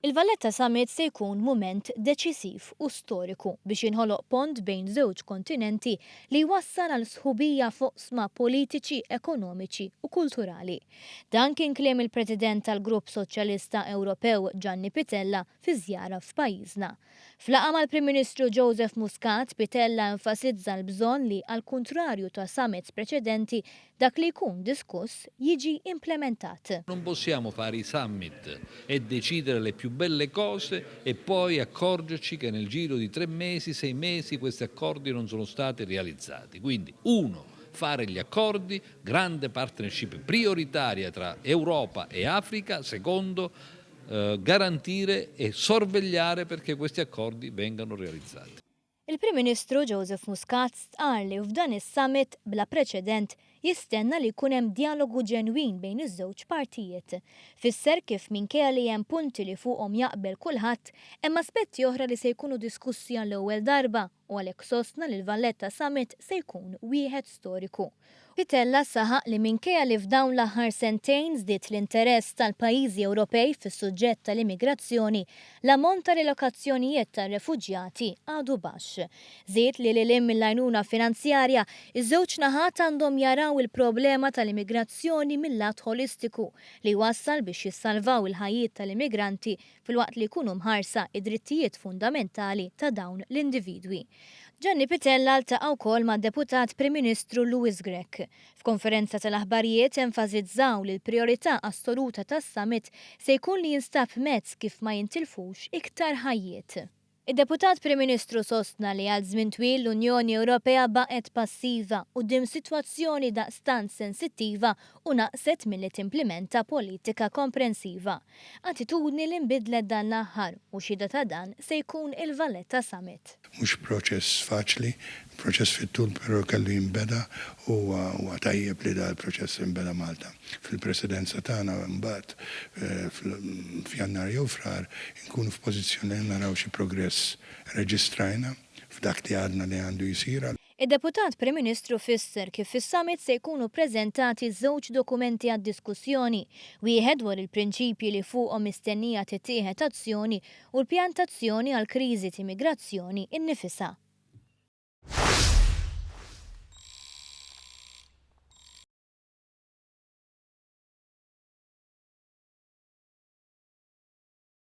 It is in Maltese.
Il-Valletta Summit se jkun mument deċisiv u storiku biex jinħoloq pont bejn żewġ kontinenti li jwassal għal sħubija f'oqsma politiċi, ekonomiċi u kulturali. Dan kien kliem il-President tal-Grupp Soċjalista Ewropew Gianni Pittella fi żjara f'pajjiżna. F'laqgħa mal-Prim Ministru Joseph Muscat, Pittella enfasizza l-bżonn li għall-kuntrarju ta' summits preċedenti dak li jkun diskuss jiġi implementat. Non possiamo fare i summit e decidere le più belle cose e poi accorgerci che nel giro di 3 mesi, 6 mesi questi accordi non sono stati realizzati. Quindi, uno, fare gli accordi, grande partnership prioritaria tra Europa e Africa, secondo, garantire e sorvegliare perché questi accordi vengano realizzati. Il-Prim Ministru Joseph Muscat stqar li f'dan is-summit bla preċedent jistenna li jkun hemm dialogu ġenwin bejn iż-żewġ partijiet. Fisser kif minkejja li hemm punti li fuqhom jaqbel kulħadd, hemm aspetti oħra li se jkunu diskussi għall-ewwel darba u għalhekk sostna li l-Valletta Summit se jkun wieħed storiku. Pittella saħaq li minkejja li f'dawn l-aħħar sentejn żdied l-interess tal-pajjiżi Ewropej fis-suġġett tal-immigrazzjoni, l-ammont ta' relokazzjonijiet tar-refuġjati għadu baxx. Żied li lil mill-għajnuna finanzjarja, iż-żewġ naħat għandhom jaraw il-problema tal-immigrazzjoni mill-lat holistiku li wassal biex jissalvaw il-ħajjiet tal-immigranti filwaqt li jkunu mħarsa id-drittijiet fundamentali ta' dawn l-individwi. Gianni Pittella ltaqa' wkoll mad-Deputat Prim Ministru Louis Grech. F'konferenza tal-aħbarijiet enfasizzaw li l-priorità assoluta tas-summit se jkun li jinstab mezz kif ma jintilfux iktar ħajjiet. Id-Deputat Prim Ministru sostna li għal żmien twil l-Unjoni Ewropea baqgħet passiva quddiem sitwazzjoni daqstant sensittiva u naqset milli timplementa politika komprensiva. Attitudni li nbidlet dan l-aħħar u xhieda ta' dan se jkun il-Valletta Summit. Mhux proċess faċli, proċess fit-tul, però kellu jinbeda u huwa tajjeb li dal-proċess inbeda Malta. Fil-presidenza tagħna mbagħad f'Jannar jew Frar inkunu f'pożizzjoni li naraw xi progress reġistrajna f'dak li għadna li għandu jsir. Id-Deputat Prim Ministru fisser kif fis-summit se jkunu preżentati żewġ dokumenti għad-diskussjoni, wieħed dwar il-prinċipji li fuqhom mistennija tittieħed azzjoni u l-pjan t'azzjoni għal kriżi t'immigrazzjoni innifisha.